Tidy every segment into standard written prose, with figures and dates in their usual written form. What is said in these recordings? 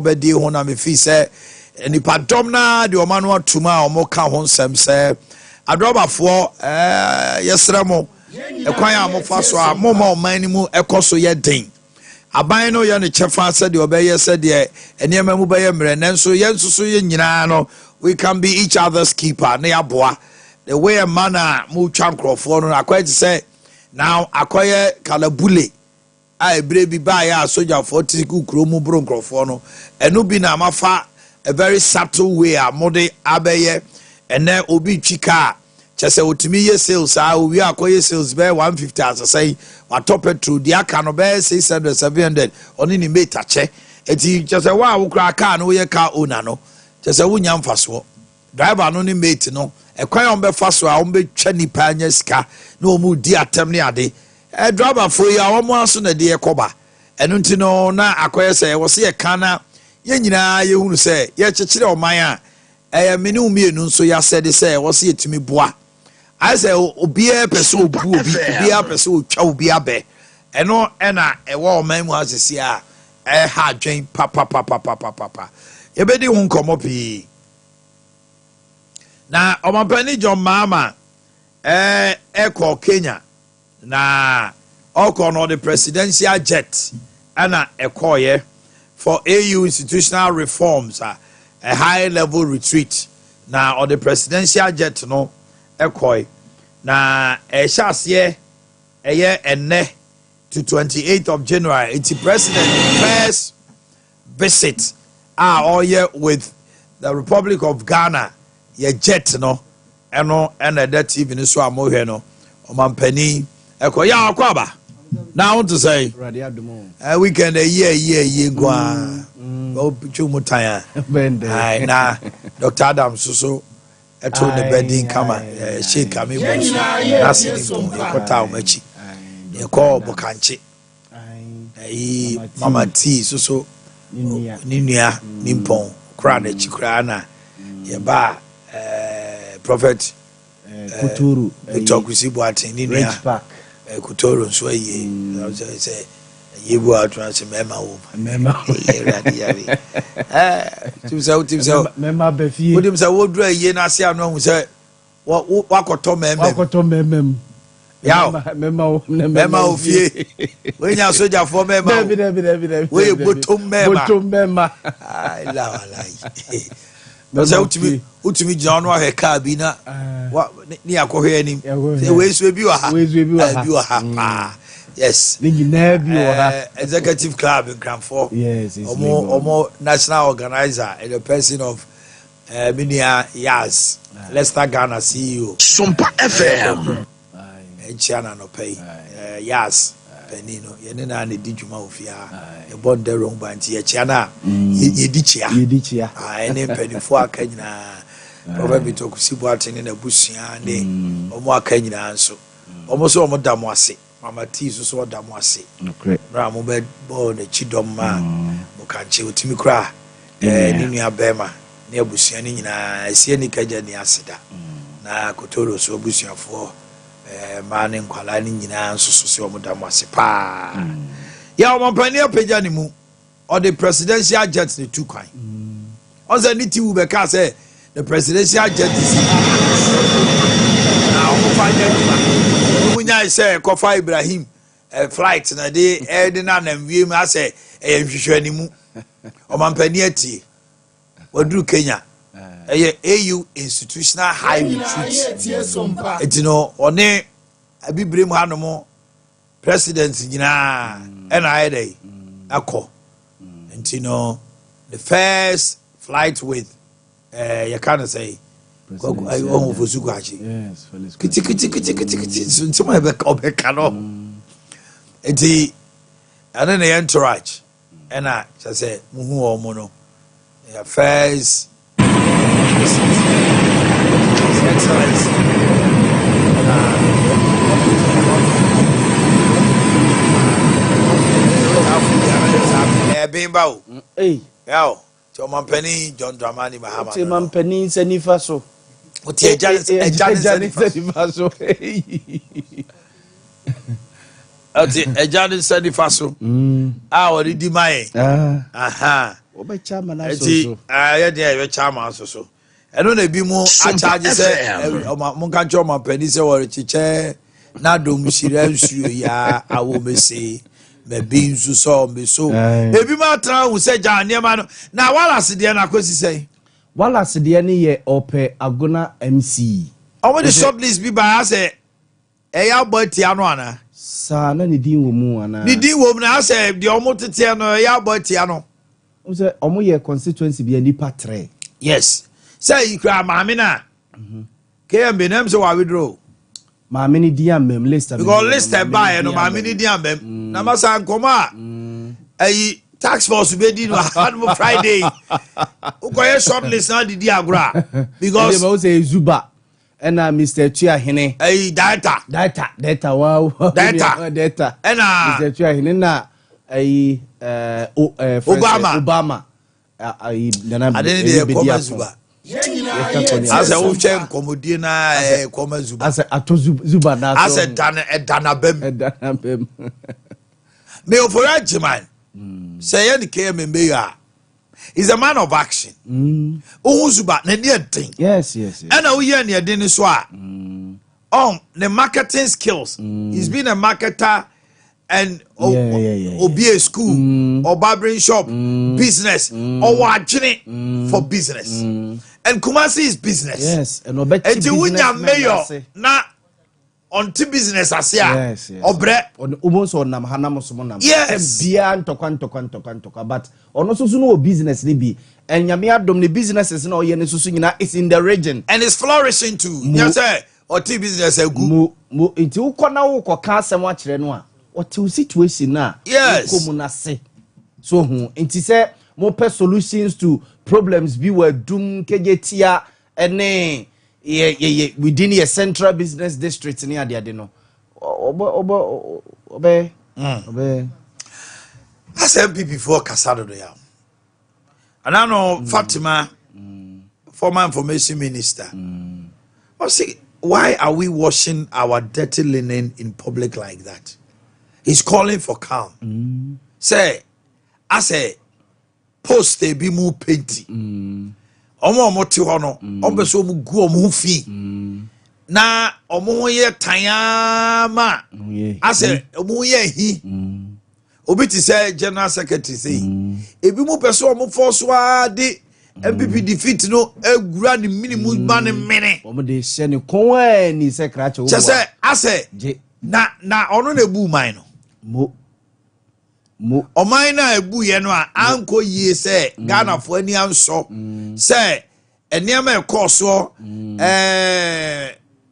Bɛdi ho na mefi sɛ nipadɔm na deɛ ɔma no atum a wɔka ho nsɛm sɛ adrɔbafoɔ, yɛsrɛ mo, ɛkwan a mofa so a moma ɔman no mu ɛkɔ so yɛ den. Aban no yɛ no kyɛfa sɛdeɛ ɔbɛyɛ sɛdeɛ nneɛma mu bɛyɛ mmerɛ, nanso yɛn nso so yɛ nyinaa no, we can be each other's keeper na yɛaboa the way a man a motwa nkurɔfoɔ no akɔyɛ te sɛ now akɔyɛ kalabule a ebire bi baayɛ a sogyafoɔ te gu kuro mu boro nkurɔfoɔ no. Ɛno bi na amafa a very subtle way a mode abɛyɛ. Ɛnɛ obi twi kaa kyɛ sɛ otumi yɛ sales a owie akɔyɛ sales bɛyɛ 150 asesa yi, watɔ petrol deɛ aka no bɛyɛ 600, 700, ɔne ne mate akyɛ. Eti kyɛ sɛ wo a wokura kaa no, woyɛ car owner no, kyɛ sɛ wonya mfasoɔ. Driver no ne mate no, ɛkwan a wɔbɛfa so a wɔbɛtwa nipa anya sika na wɔn di atɛm ne ade. Driverfoɔ yi a wɔn aso na ɛde ɛkɔba ɛno nti no na akɔyɛ sɛ ɛwɔ sɛ yɛka na yɛn nyinaa yɛhunu sɛ yɛkyekyere ɔman a ɛyɛ mene mmienu nso yɛasɛde sɛ ɛwɔ sɛ yɛtumi boa. Ayɛ sɛ obiara pɛ sɛ obu obi, obiara pɛ sɛ otwa obi abɛ. Ɛno ɛna ɛwɔ ɔman mu asese a ɛha adwen papapapapapapa. Yɛbɛdi ho nkɔmmɔ pii na ɔmampanin John Mahama ɛkɔ Kenya na ɔkɔ no, ɔde presidential jet ɛna ɛkɔɔyɛ for AU institutional reforms, a high level retreat, na ɔde presidential jet no ɛkɔɛ na ɛhyɛ aseɛ ɛyɛ ɛnɛ to 28th of January. Eti president first visit a ɔyɛ with the Republic of Ghana yɛ jet no. Ɛno ɛna ɛda TV no so a mohwɛ no. Ɔmampanin ɛkɔ yɛ akɔ aba na ahoto sɛ weekend ɛyi ɛyi ɛyi nko a ɔtwe mu tan a na Dr Adams soso ɛto ne bɛdin kama. Sheik Ame Bonsu n'ase ne mpɔ yɛkɔta wɔn akyi, yɛkɔ Bɔkankye ɛyi Mama Tii soso ne nua ne mpɔn kora n'akyi koraa na yɛba Prophet Kotoro. Victor Kusi Boateng ne nua Kotoro nso ayie sɛ ɛyɛ bu a ɔtena sɛ mɛɛma wɔ mu. Mɛɛma. Ɛwurade yare ɛɛ tim sɛ wotim sɛ mɛɛma bɛ fie. Wotim sɛ woduru ayie n'ase ano ahu sɛ wakɔtɔ mɛɛma mu. Wakɔtɔ mɛɛma mu. Yaw. Mɛɛma wo. Mɛɛma wo fie wonya sogyafoɔ mɛɛma dabi wo. Dabi, dabi, dabi. Woyɛ botom mɛɛma. Botom mɛɛma. Ai, la walayi sɛ wotumi gyina hɔ no ahwɛ kaa bi na ne akɔhwɛ anim sɛ wei so ebi wɔ ha. Wei so ebi wɔ ha. Ebi wɔ ha paa, yes. Ne nyinaa bi wɔ ha. Executive club Nkranfoɔ. Yes, it's ɔmo Legon. Ɔmo national organizer in the person of minia Yas Leicester Ghana CEO. Sompa FM. Nkyia na anɔpɛ yi Yas panin no yɛne naa na di dwuma wɔ fie ha, yɛbɔ ndɛrɛ ho ba nti yɛkyia no a yɛdi kyia. Yɛdi kyia. Ah, ɛne mpanimfoɔ aka nyinaa, Prophet Victor Kusi Boateng ne n'abusua ne ɔmo aka nyinaa nso, ɔmo nso ɔmo da mo ase. Mama Tii nso so ɔda mo ase. Nokorɛ. Mmerɛ a mobɛbɔɔ n'akyi dɔm ma mokankye otumi koraa ne nua bɛrima ne abusua no nyinaa ɛsie ne kagya ni aseda na Kotoro so abusuafoɔ, mmaa ne nkwalaa no nyinaa nso so sɛ ɔmo da mo ase paa. Yɛ ɔmampanin apagya ne mu, ɔde presidential jet ne tu kwan. Ɔsɛ ne ti wu bɛka sɛ the presidential jet is na ɔmo fa nyɛ adwuma. Ɔmo nyae sɛ kɔfa Ibrahim flight na de ɛde na nam wiem asɛ ɛyɛ nhwehwɛnimu. Ɔmampanin atie, waduru Kenya, ɛyɛ AU institutional high retreat. Eti no ɔne abibire mu hanom president nyinaa ɛna ayɛ dɛ akɔ. Nti no the first flight with yɛka no sɛ ɔhu Fosu Kwakye. Yes, Felix. Kitikitikitikiti nsɛm a ɛbɛka ɔbɛka no nti ɛne ne yɛ entourage ɛna kyerɛ sɛ muhu wɔn mu no yɛ first visit. His Excellency na ɛbɛn ba o. Ei. Yaw tí ɔmampanin John Dramani Mahama Te no no. Mampanin nsa nifa so. Wote ɛgya ne nsa nifa so. Nifa so. Ɔte ɛgya ne nsa nifa so a ɔde di ma yɛn. Ah. Aha. Wobɛkyɛ ama no aso Eti so. Yɛ deɛ yɛbɛkyɛ ama aso so. Ɛno na ebi mu Sompa akyagye sɛ FM. ɔma monka nkyerɛ ɔmampanin sɛ wɔrekyekyɛ n'adom hyira nsuo yi a awɔ mese mabi nso sɛ ɔmeso. Ebi mu atena ahu sɛ gya nneɛma no na Wallace deɛ no akɔsi sɛn? Wallace deɛ no yɛ ɔpɛ Agona MC. Ɔmo de shortlist bi baa sɛ ɛyɛ abɔ atia no anaa? Saa na ne din wɔ mu anaa? Ne din wɔ mu na asɛ deɛ ɔmo teteɛ no ɛyɛ abɔ atia no. Wo sɛ ɔmo yɛ constituency bi a nipa trɛ. Yes, sɛ yi kura maame no a KMB na ɛm sɛ wɔawedoro. Maame ne din amam list a because mehu no, list ɛbaeɛ no maame ne din amam na masa nkɔmɔ a ɛyi task force bɛdi no hanom Friday, wokɔyɛ short list na didi agorɔ a because ɛdeɛ ma wo sɛ Zuba ɛna Mr Tuahene. Ɛyi Delta. Delta, Delta wa. Delta. Delta. Ɛna Mr Tuahene na ɛyi o ɛɛ Obama. Obama ayi Nana Ade ne deɛ ɛyi bedi kɔma ako. Zuba. Yɛka kɔ ne Asɛ wohwɛ nkɔmmɔdie na ɛyɛ kɔma Zuba. Asɛ atɔ Zuba na so. Asɛ dane ɛda n'abam. Ɛda n'abam. Me Ofori Agyeman sɛ ɛyɛ ne KMA mayor a, he's a man of action. Wohu Zuba n'ani ɛden. Ɛna woyɛ ne ɛden no so a ɔn ne marketing skills, he's been a marketer and obi a school or barbering shop business, ɔwɔ adwene for business and Kumasi is business. Yes, ɛna ɔbɛte Eti wonya businessmen mayor ase. na ɔnte business ase a ɔbrɛ. Ɔno wobɛhu sɛ ɔnam ha nam so mo nam. Sɛ biara ntɔkwa ntɔkwa ntɔkwa ntɔkwa, but ɔno nso so no wɔ business ne bi and Nyame adom ne businesses na ɔyɛ ne nso so nyinaa is in the region. And it's flourishing too. Nyɛ sɛ ɔte business agu. Mo mo nti wokɔ na wokɔka asɛm akyerɛ no a, ɔte wo situation no a wokɔ mu no ase so hu. Nti sɛ mopɛ solutions to problems bi wɔ Adum Kejetia ɛne yɛ yɛ yɛ within yɛ central business district ne adeade no, ɔbɛ ɔbɛ ɔbɛ ɔbɛ. Asɛ NPP foɔ kasa dodo ya ana no. Fatima, former information minister, ɔsi, "Why are we washing our dirty linen in public like that?" He's calling for calm sɛ asɛ post ebi mu paint ɔmo a ɔmo te hɔ no, ɔmo pɛ sɛ ɔmo gu ɔmo ho fi na ɔmo ho yɛ tan ma asɛ ɔmo ho yɛ hi. Obi te sɛ general secretary sɛ ebi mu pɛ sɛ ɔmo fɔ so ara de NPP defeat no ewura ne mini mu ma ne mene. Wɔn de hyɛ ne kɔn ani sɛ krakye. Kyɛ sɛ asɛ gye na ɔno na ebu man no. Mo mo. Ɔman no a ebu yɛ no a ankɔ yie sɛ Ghanafoɔ ani ansɔ sɛ nneɛma ɛkɔɔ soɔ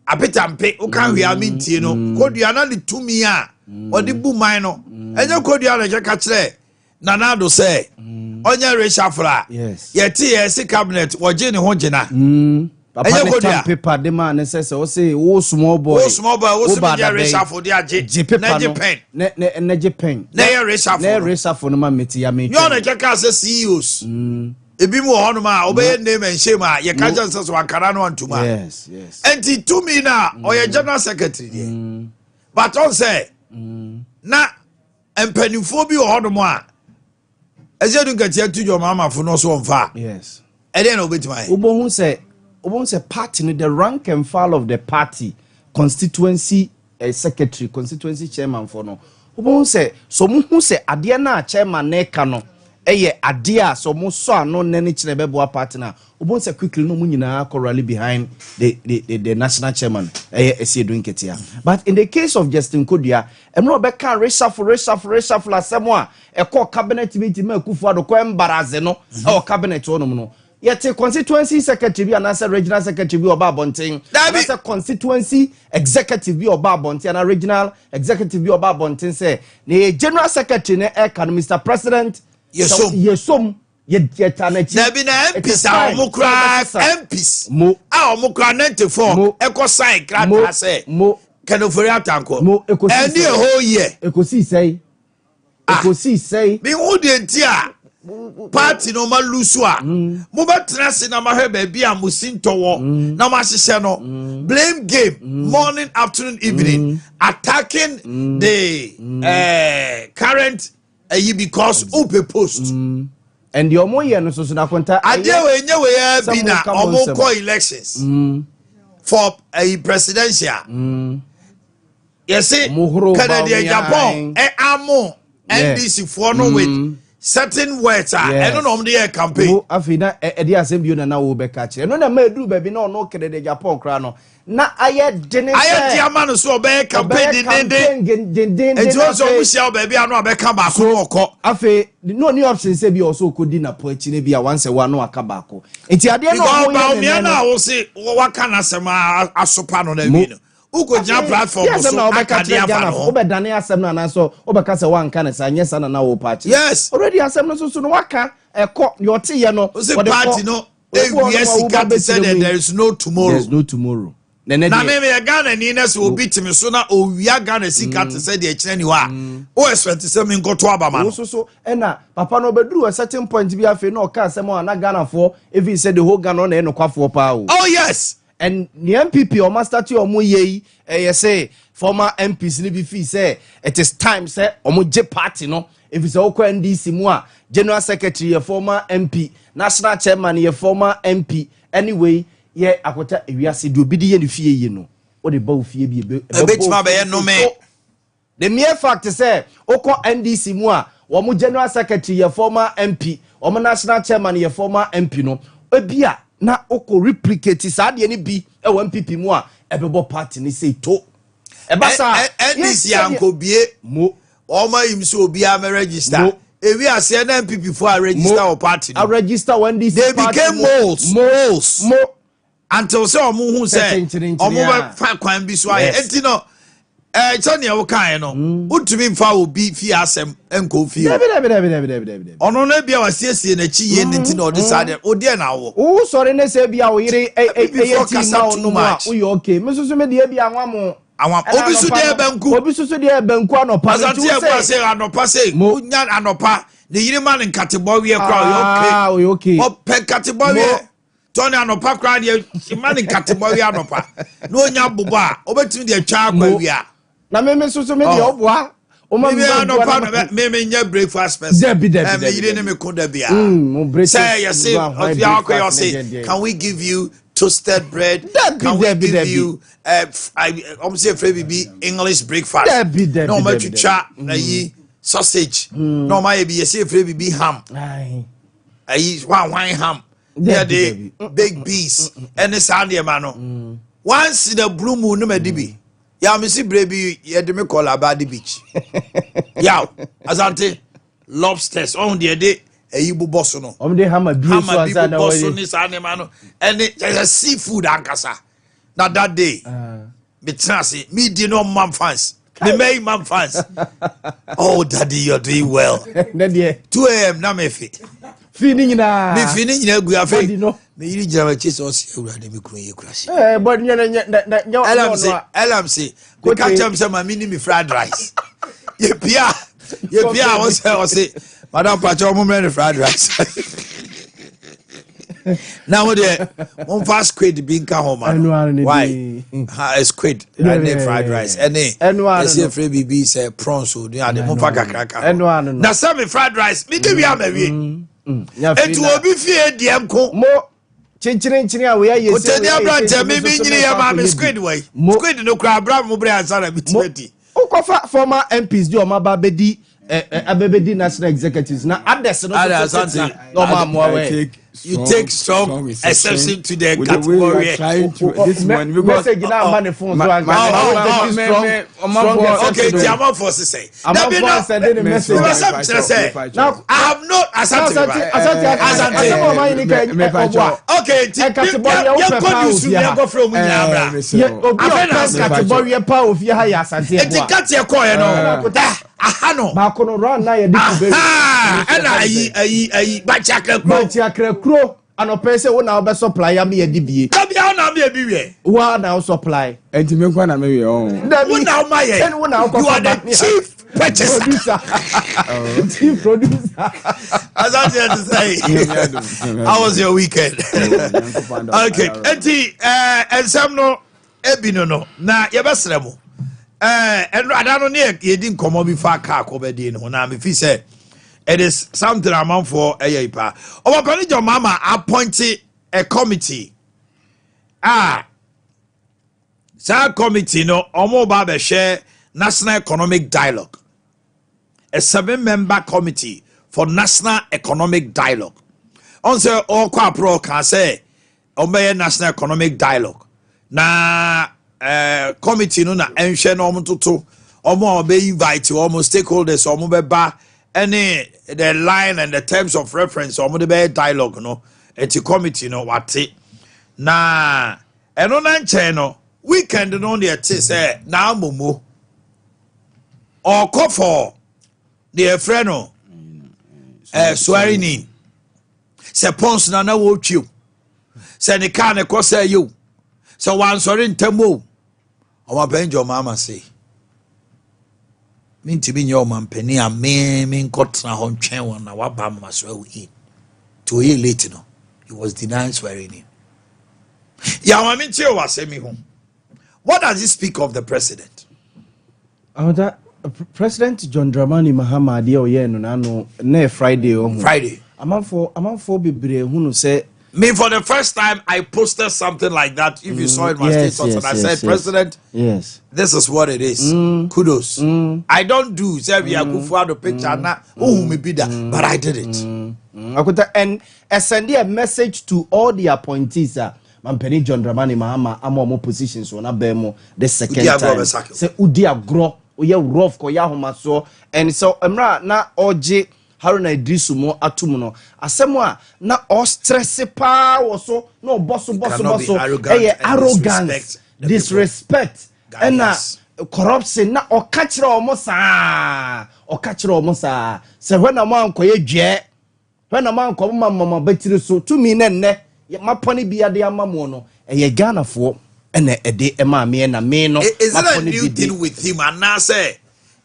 apetampe woka hwea mi ntie no. Kodua na ne tumi a ɔde bu man no, ɛnyɛ Kodua na ɛkɛka kyerɛ Nana Ado sɛ ɔnyɛ reshuffle a yɛte yɛ si cabinet wɔgye ne ho gyina. Papa Ɛnyɛ ne Kodua. tam paper de maa ne sɛ ɔsɛ wo small boy. Wo small boy, wo sɛ ba menyɛ dabɛn. reshuffle de agye Gye paper na gye no pen. Ne gye pen. Na ɛyɛ reshuffle Na ɛyɛ no. reshuffle no ma meti ya me. Nyɛ ɔna ɛkɛka sɛ CEOs ebi mu wɔ hɔnom a ɔbɛyɛ name and shame a yɛka kyɛn sɛ so ankara no antoma. Ɛnti tumi no a ɔyɛ general secretary deɛ, but ɔn sɛ na mpanimfoɔ bi wɔ hɔnom a ɛsɛ du nkatia tu dwom amafo no so ɔmfa a ɛdeɛ na wobɛtumi ayɛ. Wobɛhu sɛ party no, the rank and file of the party, constituency secretary, constituency chairman for no, wobɛhu sɛ sɛ ɔmo hu sɛ adeɛ no a chairman no ka no ɛyɛ adeɛ a sɛ ɔmo sɔ ano nne ne kyerɛ bɛboa party no a, wobɛhu sɛ quickly no ɔmo nyinaa kɔ rally behind the national chairman, ɛyɛ Asiedu Nketia. But in the case of Justin Kodua, ɛmmerɛ ɔbɛka reshuffle, reshuffle, reshuffle asɛm a ɛkɔ cabinet meeting ma Akufo Addo kɔ embarrass no ɛwɔ cabinet hɔnom no, yɛte constituency secretary bi anaasɛ regional secretary bi ɔba abɔnten Dabi. anaasɛ constituency executive bi ɔba abɔnten anaa regional executive bi ɔba abɔnten sɛ na yɛ general secretary ne ɛka no, Mr President, Yɛsom. Yɛsom, yɛta n'akyi. Dabi, na It MPs is a fine. ɔmo koraa Sɛ ɔbɛsesa. MPs Mo. a ɔmo koraa 94 Mo. ɛkɔ sign Mo. krataa sɛ Mo. Ken Ofori Atta nkɔ. Mo, ekosi ɛne sɛ. a whole year. Ekosi sɛyi? Ah. Ekosi sɛyi? Mehu deɛ nti a party no ma lose a mobɛtena ase na mahwɛ baabi a mo si ntɔ wɔ na mahyehyɛ no blame game, morning, afternoon, evening, attacking the current ayi because wopɛ post. And deɛ ɔmo yɛ no soso na akonta. Adeɛ wei nye wei yɛ Sɛ bi na moka mo ɔmo nsɛm. kɔ elections for ɛyi presidential. Yɛsi Ɔmo horo Kennedy Bawumia, Agyapong ɛ amo NDC foɔ no with certain words a ɛno na ɔmo de yɛ campaign. Mo afei na ɛde asɛm bio na na wo bɛka kyerɛ ɛno na ma eduru baabi na ɔno Kennedy Agyapong koraa no na ayɛ dene sɛ Ayɛ di ama no so ɔbɛyɛ campaign dendenden. Dendenden. Nti wɔn sɛ ɔmo hyia wɔ baabi a no abɛka baako no ɔkɔ. Afei na ɔni option sɛ bi ɔsɛ ɔkɔdi napo akyi no bi a wansɛ wa no aka baako, nti adeɛ na Because ɔmo yɛ ne Bawumia nɛ no no a wose waka n'asɛm a asopa no na Mo- wie no, wokɔgyina platform Yɛ asɛm so na wobɛka aka de kyerɛ afa Ghana no ho. wobɛdane asɛm no anaasɛ wobɛka sɛ woanka ne saa, nyɛ saa na na wɔpa akyerɛ. Already asɛm no so so no waka ɛkɔ deɛ ɔteyɛ no. Wose Wɔde party kɔ. no Obi wɔ hɔ ewia nom a sika woba te sɛ bɛkyerɛ deɛ mu yi. there is no tomorrow. There's no tomorrow. Nɛnɛ Na deɛ me meyɛ Ghana ni na sɛ obi te me so na owia Ghana sika te sɛ deɛ kyerɛ ni hɔ a, wo expect sɛ menkɔto aba ma Wo no? nso so ɛna papa no ɔbɛduru a certain point bi, afei na ɔka asɛm a na Ghanafoɔ ɛfiri sɛ the whole Ghana ɔna ɛyɛ nokwafoɔ paa o. And the NPP ɔma start ɔmo yɛ yi, ɛyɛ sɛ former MPs ni bi fi sɛ it is time sɛ ɔmo gye party no, efi sɛ ɔkɔ NDC mu a, general secretary yɛ former MP, national chairman yɛ former MP. Anyway, yɛ akɔta ewiase deɛ obi de yɛ ne fie yie no, ɔde ba ofie bi ebe ɛbɛbɔ Ɛbɛtumi ofie abɛyɛ bi nnome. so. The mere fact sɛ okɔ NDC mu a, wɔn general secretary yɛ former MP, wɔn national chairman yɛ former MP no, ebi a na okɔ replicate saa adeɛ no bi ɛwɔ NPP mu a, ɛbɛbɔ party ne sɛ to ɛba saa. NDC ankobie mo ɔmo ayim sɛ obiara mɛ register. Mo. Ewi aseɛ na NPP fo a register Mo. wɔ party A no, register wɔ NDC they party became mu. moles. Mo. Moles. Mo. Until sɛ ɔmo hu sɛ Sɛ ɔmo kyenkyerenkyereɛ bɛ fa kwan bi so ayɛ. Eti no sɛnea wokaeɛ no, wotumi nfa obi fie asɛm nkɔ fie o. Dabi, dabi, dabi, dabi, dabi, dabi, dabi. Ɔno no bia wasiesie n'akyi yie ne nti na ɔde saa deɛ odeɛ na awɔ. Wo sɔre ne sɛ bi a wo yere Before ɛyɛ tii kasa ma wo too nom a, much. woyɛ okay. Me nso so me deɛ bi anwa mo. Awa- Ɛna obi so anɔpa deɛ no- banku. Obi so so deɛ banku anɔpa no. Asante Nti wo ɛbu sɛ ase anɔpa sɛ Mo. wonya anɔpa ne yere ma ne nkatebɔweɛ koraa, ɔyɛ Ah, okay. ɔyɛ okay. Ɔpɛ nkatebɔweɛ Mo. tɔne anɔpa koraa deɛ, ma ne nkatebɔweɛ anɔpa na onya bobɔ a, obɛtumi deɛ atwa akɔ Mo. awia. Na me nso so me deɛ Oh. ɔboa woma Mimi me banku anɔpa anɔpa. no me nyɛ breakfast person. Dabi, dabi, Me dabi, yere ne dabi. me ko da bia. Mo breakfast- Sɛ yɛse go and find ɔfia akɔ yɛ breakfast ne ɔse deɛ, deɛ. can we give you toasted bread? Dabi, Can we dabi, give dabi. you ɔmo sɛ efrɛ bibi English breakfast? Dabi, dabi, Na ɔmo dabi, atwitwa na yi sausage na ɔmo ayɛ bi, yɛsɛ efrɛ bibi ham. Aye. Ayi hwan ham ne Dabi, yɛde baked beans ɛne saa nneɛma no. Once in a blue moon no ma di bi. Yà mi si bere bi yɛde mi kɔ Labadi Beach, yaw Asante, lobsters ɔhun deɛ yɛde ɛyi bobɔ so no. Ɔmo de hama bie so Hama bi ansa na bobɔ so wɔyɛ ne saa nneɛma no ɛne kyerɛ seafood ankasa. Na that day me tena ase me di no man fans me mɛyi man fans, "Oh daddy, you're doing well." Ne deɛ 2 a.m. na me fi. Fi ne nyinaa. Me fi ne nyinaa gu afei. Body no. Me yiri gyina m'akyi sɛ ɔsi Awurade, me kunu yɛ kura si. Ɛɛ, bɔdi nyɛ nyɛ nyɛ nyɛ nyɛ Ɛlam ɔno se a. Ɛlam se Kote. meka kyerɛ m sɛ maame ni mi fried rice, yɛpia yɛpia a, wɔsɛ ɔse madam pakyɛ ɔmo mmerɛ ne fried rice na mo deɛ momfa squid bi nka ho ma Ɛno ara no ne why din. Ha squid ɛne fried rice ɛne Ɛno ara ɛsɛ no. efirɛ biribi sɛ prawns o ne ade, momfa kakra ka ho. Ɛno ara no. Na sɛ me fried rice me de wi ama wie. Nya fi Etu na- obi fie deɛ nko. Mo kyenkyerenkyere a woyɛ yɛ Otani aberanteɛ mi mi nyini yɛ maa mi squid wɔ yi. Mo. Squid no kura abira mo bere ansa na mi ti Mo bɛ di. wokɔfa former MPs di ɔmo aba abɛdi ɛ ɛ abɛbɛdi national executives na others no Ada, so so Asante. tena na ɔmo amoa I wɛ. take You take strong exception to the with the way you category. are trying to this morning because message na ama ne phone so anka oh, take oh, strong strong Okay, exception ti o. amanfoɔ sisɛ. Amanfoɔ send ne message. Because I'm kyerɛ sɛ Now- I have no Asante. Asante Ba. Asante Asante. asɛm a ɔman yi ni ka ɔboa. Okay, ti Ɛkatebɔdeɛ wopɛ yɛn paa kɔ news ofie ha. yɛn kɔ fira omu nyinaa bra. Yɛ obi a Afei na ɔpɛ ase. nkatebɔweɛ paa ofie ha yɛ Asante Eti ɛboa. kateɛ kɔɔ yɛ no da aha no. Baako no round na yɛde kube. Aha, ɛna ayi ayi ayi bakye akrakuro. Bankye akrakuro anɔpɛ sɛ wo na wobɛ supply ya me yɛde bie. Dabi awo na mi ebi wiɛ. Wa na wo supply. Nti mi nkwa na mi yɛ ɔn. Dabi. Wo na ɔma yɛ. Sɛni wo na wokɔ You are the chief purchaser. Producer, chief producer. Asante, ɛ ti sɛ how was your weekend? Okay, eti nsɛm no ebi no na yɛbɛsrɛ mo ɛno ada no ne yɛdi nkɔmmɔ bi fa kaa kɔbɛdi no ho na mefi sɛ It is something amanfoɔ ɛyɛ yi paa. Ɔmapani John Mahama appoint a committee a saa committee no, ɔmo ba abɛhwɛ national economic dialogue, a seven member committee for national economic dialogue. Ɔn sɛ ɔkɔ aporɔ ɔka sɛ ɔmbɛyɛ national economic dialogue na committee no na ɛnhwɛ na ɔmo toto ɔmo a ɔbɛ invite ɔmo stakeholders, ɔmo bɛba, ɛne the line and the terms of reference ɔmo de bɛyɛ dialogue no. Eti committee no wate na ɛno na nkyɛn no, weekend no deɛ, te sɛ n'amomo ɔkɔ for deɛ yɛfrɛ no swearing in, sɛ pons na wɔretwi o, sɛ ne kaa ne kɔ sɛ yɛ o, sɛ wansɔre ntam o, ɔmampanin gye ɔma ama se mentumi nyɛ ɔmampanin a me menkɔtena hɔ ntwɛn wɔn na waba ama swear in. Nti ɔyɛ late no, he was denied swearing in. Yàwọn mi nkyɛn wɔ asɛm yi ho, what does it speak of the president? Ahota, President John Dramani Mahama, adeɛ a ɔyɛɛ no n'ano na yɛ Friday ɔho. Friday. Amanfoɔ bebree hu no sɛ Me, for the first time, I posted something like that. If you saw it, my status, and I said, "President, this is what it is. Kudos." I don't do say we are Akufo-Addo picture na oh me be that, but I did it. Akonta, and send a message to all the appointees a mampanin John Dramani Mahama ama ɔmo positions wɔ n'abɛn mu the second Udi agorɔ time bɛsake. Sɛ udi agorɔ, oyɛ rough kɔyɛ ahomasoɔ, and sɛ mmerɛ a na ɔgye Haruna Idrisu mu ato mu no, asɛm a na ɔstress paa wɔ so na ɔbɔ so bɔ so Cannot bɔ be so arrogant ɛyɛ and arrogance, disrespect the disrespect ɛna Ghanaians. corruption. Na ɔka kyerɛ ɔmo saa, ɔka kyerɛ ɔmo saa sɛ hwɛ na mo ankɔyɛ dwɛ, hwɛ na mo ankɔ mo ma mama bɛtiri so tumi ne nnɛ mapɔ ne bi ade ama mo no, ɛyɛ Ghanafoɔ ɛna ɛde ɛmaa meɛ na me no Is it mapɔ a ne new bi de thing with him anaasɛ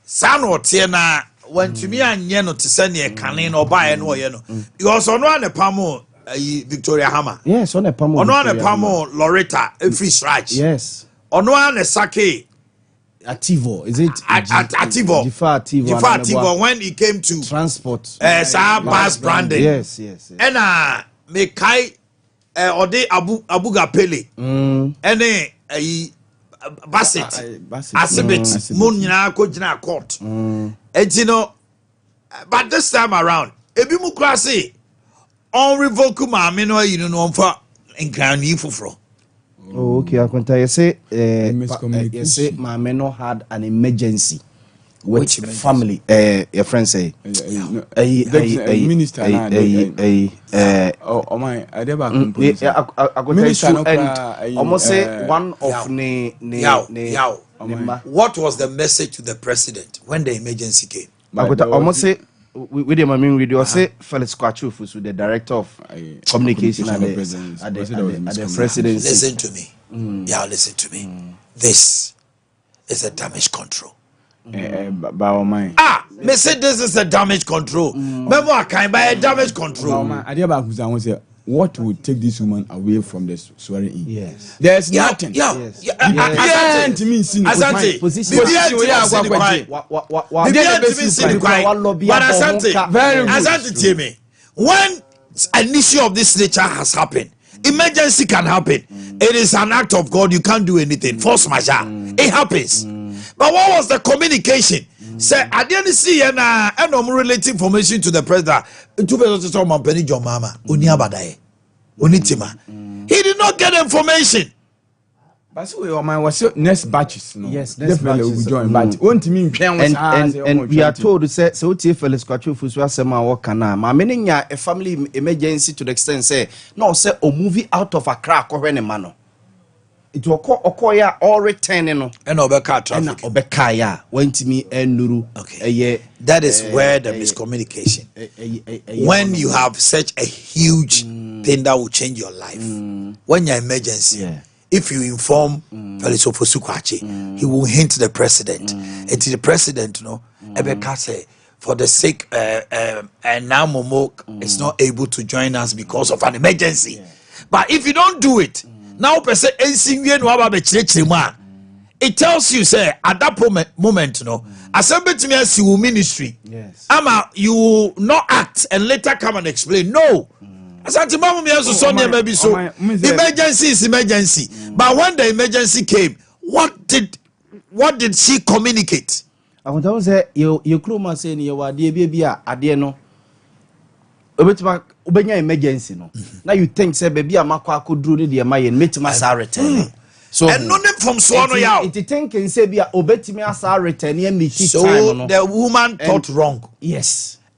saa na ɔteɛ na wantumi anyɛ no te sɛ neɛ kane na ɔbaeɛ no ɔyɛ no? Because ɔno a ne pam ayi Victoria Hamah. Yes, ɔna pam. Ɔno a ne pam Loretta efiri CHRAJ. Ɔno a ne sack Ativo, is it? Ativo. Jifa Ativo. Jifa Anaa Ativo when he came to transport. Saa bus branding. Ɛna mekae ɔde Abu Abuga Pele ɛne ayi Basit Basit. Asibit Asibit. mu nyinaa kɔ gyina court. Eti no, but this time around, ebi mu kura se ɔnrevoke maame no ayi no ɔnfa nkranni foforɔ. Oh, okay, Akonta, yɛsɛ Miscommunication. yɛsɛ maame no had an emergency with Which emergency? family, your friend say No, ɛyi ɛyi ɛyi minister ɛyi na ɛyi ɛyi oh ɔman adeɛ baako mpo ne sɛ, Akonta minister issue no and koraa, ɛyi, ɔmo sɛ one Yaw. of ne Yaw, ne yaw. ne mma. What was the message to the president when the emergency came? But Akonta, there ɔmo sɛ we dey mami read, ɔsɛ Felix Kwakye Ofosu, the director of communication at communication the of presidency. at the Ɔsɛ there was at the miscommunication. presidency. Listen to me. Yeah, listen to me. This is a damage control. Ba ɔman Ah, me say this is a damage control. Memo akan by a damage control. Ba ɔman, adeɛ baako sɛ ahun sɛ what would take this woman away from the swearing in? There's nothing. Yeah. Asante. Asante. Ntumi nsi ne Asante. Position. Biribiara Position, ntumi nsi ne akɔ kwan. akɔgye. Wa Biribiara Adeɛ na ntumi nsi ne ɛbɛsi kwan. wa lobby But abɔ ho Asante, ka. Very good. Asante, tie me. When an issue of this nature has happened, emergency can happen. It is an act of God. You can't do anything. Force majeure. It happens. But what was the communication? Sɛ adeɛ no si yɛ na ɛna ɔmo relate information to the president. Ntu bɛ sɛ ɔmampanin John Mahama oni abadaye oni tima. He did not get information. Basi wei ɔman wɔ sɛ next batches no. Yes, next definitely batches. will join, but wɔntumi ntwɛn wo and saa and sɛ and ɔmo we are twɛn ti. told sɛ wotie Felix Kwakye Ofosu asɛm a wɔka no a, maame no nya a family emergency to the extent sɛ na ɔsɛ ɔmove out of Accra akɔhwɛ ne ma no, nti ɔkɔyɛ a ɔreturn no Ɛna ɔbɛka ɛna traffic. Ɔbɛkaeɛ a wantumi annuru. Okay. Ɛyɛ That is where the miscommunication. Ɛyɛ When you have such a huge thing that will change your life, when you're emergency, if you inform Felix Ofosu Kwakye, he will hint the president. And to the president, no, ɛbɛka sɛ, for the sake, and now Momo is not able to join us because of an emergency. But if you don't do it, now per se, nsi wie no aba bɛkyerɛkyerɛ mu a, It tells you sɛ at that moment no, asɛm bɛtumi asi wo ministry ama you will not act and later come and explain. No, Asante, ma mo miɛ nsosɔ nneɛma bi so. Emergency is emergency, but when the emergency came, what did she communicate? Ahotaho sɛ yɛ kurom ase ni, yɛwɔ adeɛ bi a adeɛ no obetuma wobɛnya emergency no na you think sɛ baabi a makɔ akɔduro ne deɛ ma yɛ no, mɛtumi asa return so. Ɛno ne mfomsoɔ no yaw. Nti thinking sɛ bi a obetumi asa return yɛ meet so time no. The woman thought wrong.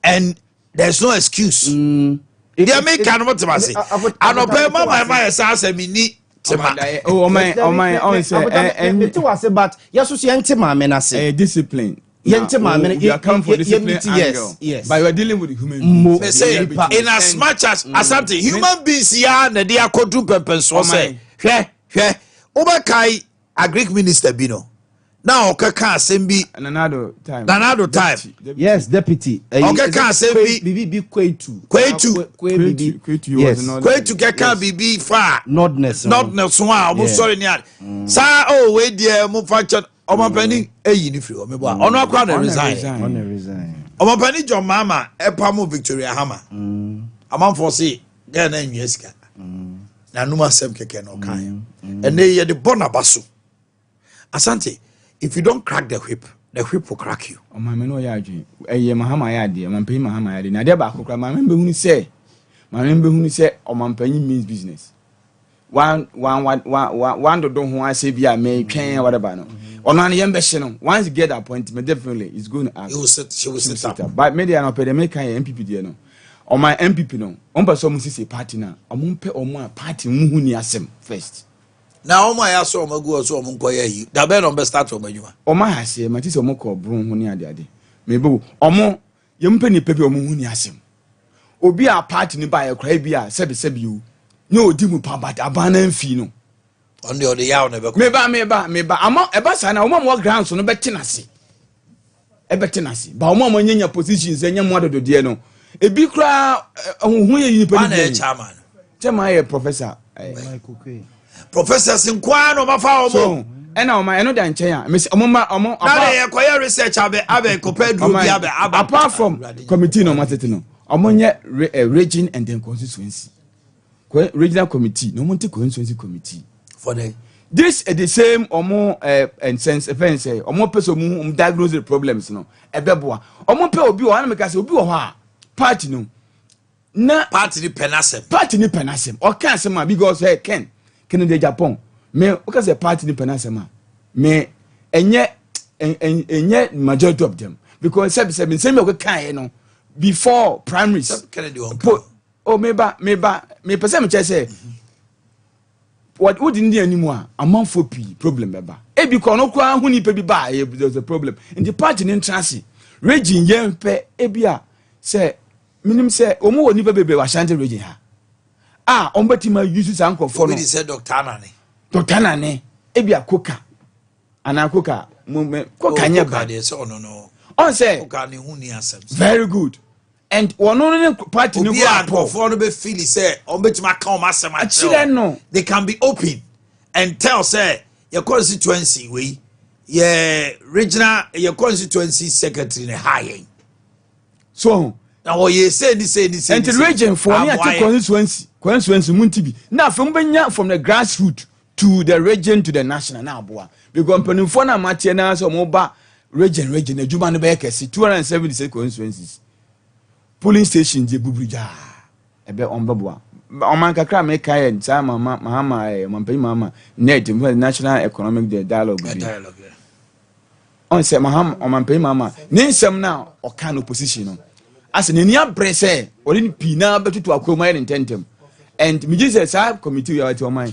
And there's no excuse. Deɛ meka no, motem ase anɔpɛ mama ɛma yɛ saa sɛ menni tema. Ɔman, ɔman, ɔn sɛ Mete wase, but yɛso so yɛnte maame no ase. Ɛyɛ discipline. Yɛnte maame no. We are come for discipline angle. Yes. But we are dealing with human beings. Mese in as much as Asante, human beings ya na de akɔdu pɛmpɛnsoɔ sɛ hwɛ hwɛ, wobɛkae agric minister bi no na ɔkɛka asɛm bi. Nana Addo time. Nana Addo time. Yes, deputy. Ɔkɛka asɛm bi. Bibi bi Kwetu. Kwetu. Kwetu. Yes. Kwetu kɛka biribi fa nordness. Nordness ho a ɔmo sɔre ne ade saa o, wei deɛ mo fa kyɛ ɔmɔpɛni eyi ni firi hɔ mebɔ a ɔno akora na resign. Ɔno resign. Ɔmɔpɛni John Mahama ɛpam Victoria Hama, amanfoɔ se gɛɛ na nwia sika na anum asɛm kɛkɛ na ɔkan. Ɛnɛ yɛde bɔ n'aba so. Asante, if you don't crack the whip, the whip will crack you. Ɔmaame no ɔyɛ adwene, ɛyɛ Mahama ayɛ adeɛ, ɔmampanyin Mahama ayɛ adeɛ. Na adeɛ baako koraa, maame mbɛhunu sɛ ɔmampanyin means business. Wan wan wan wan wan dodo ho asɛ bi a mɛtwɛn whatever no, ɔno ano yɛn bɛhyɛ no. Once you get the appointment, definitely it's going to act. He will sit, she will sit up. But me deɛ no, ɔpɛ deɛ meka yɛ NPP deɛ no, ɔman NPP no, ɔmo pɛ sɛ ɔmo sisi party na ɔmo mpɛ ɔmo a party mu hu ni asɛm first. Na wɔn a yɛasɔ wɔn agu hɔ so wɔn nkɔyɛ yi, dabɛn na wɔn bɛ start wɔn adwuma? Ɔmo ahaseɛ ma ti sɛ ɔmo kɔ ɔboro ho ne adeade mebe ɔmo yɛn mpɛ nipa bi a ɔmo hu ni asɛm, obi a party ni ba yɛ kora bi a sɛbi sɛbi o ne odi mu pa, but aban na nfi no. Ɔno deɛ, ɔde yaw na ɛbɛkɔ. Meba ama ɛba saa na ɔmo a mo wɔ ground so no bɛte n'ase, ɛbɛte n'ase ba. Ɔmo a mo nyanya positions ɛnyɛ mo adododeɛ no, ebi koraa ɔho yɛ nipa Wọn ni na yɛ bi. Chairman? Chairman yɛ professor Michael Quay. Professors nkoa na ɔmafa wɔn. So ɛna ɔmo ɛno da nkyɛn a mesi ɔmo ma ɔmo. Na de yɛ kɔyɛ research abɛ kɔpɛ duro bi abɛ aba. Apart from committee na ɔmo atete no, ɔmo nyɛ region and then constituency, regional committee na ɔmo nte constituency committee. For the This is the same ɔmo nsɛns ɛfɛn sɛ ɔmo pɛ sɛ ɔmo diagnose the problems no, ɛbɛ boa. Ɔmo pɛ obi wɔ hɔ anam ka sɛ obi wɔ hɔ a party no na party ni pɛ n'asɛm. Party ni pɛ n'asɛm, ɔka asɛm a because ɛ Ken Kennedy Agyapong me ɔka sɛ party ni pɛ n'asɛm a me ɛnyɛ ɛnyɛ majority of them, because sɛbi sɛbi nsɛm bi a ɔkeka yɛ no before primaries. Sɛbi Kennedy wɔn Po o, meba meba mepɛ sɛ mekyerɛ sɛ wodi ne anim a amanfoɔ pii problem bɛba. Ebi kɔ ɔno koraa ho nipa bi ba a ɛyɛ there's a problem. Nti party ne ntena ase, region yɛn pɛ ebi a sɛ minim sɛ wɔn wɔ nipa bebree wɔ Ashanti Region ha a wɔn bɛtumi ayi saa nkurɔfoɔ Obi no. de sɛ Dr Anane. Dr Nane, ebi a Koka anaa Koka mo mɛ Koka nyɛ ba. Koka deɛ, sɛ ɔno no ɔn sɛ Koka ne ho ni asɛm. Very good, and wɔn no ne party ne Obi ko a apɔ. nkurɔfoɔ no bɛ feel sɛ ɔn bɛtumi aka wɔn asɛm akyerɛ akyerɛ. No. They can be open and tell sɛ yɛ constituency wei, yɛ regional, yɛ constituency secretary ne ha yɛn. So Na wɔyɛ sei ni sei ni sei ni nti sei. region foɔ ne Aboa ate yɛn. Constituency mu nti bi na afei mo bɛnya from the grassroot to the region to the national na aboa, because mpanimfoɔ na amateɛ na sɛ ɔmo ba region adwuma no bɛyɛ kɛse. 276 constituencies, polling station gye buburu gyaa, ɛbɛ ɔmo bɛboa ɔman kakra a meka yɛ saa. Mama Mahama, ɔmampanyin Mahama net national economic dialogue bi. Dialogue, yeah. Ɔn sɛ Mahama, ɔmampanyin Mahama ne nsɛm na ɔka no opposition no asɛ n'ani abere sɛ ɔde ne pii na bɛtutu akɔn mu ayɛ ne ntɛntɛm, and megye sɛ saa committee yɛ ɔte ɔman,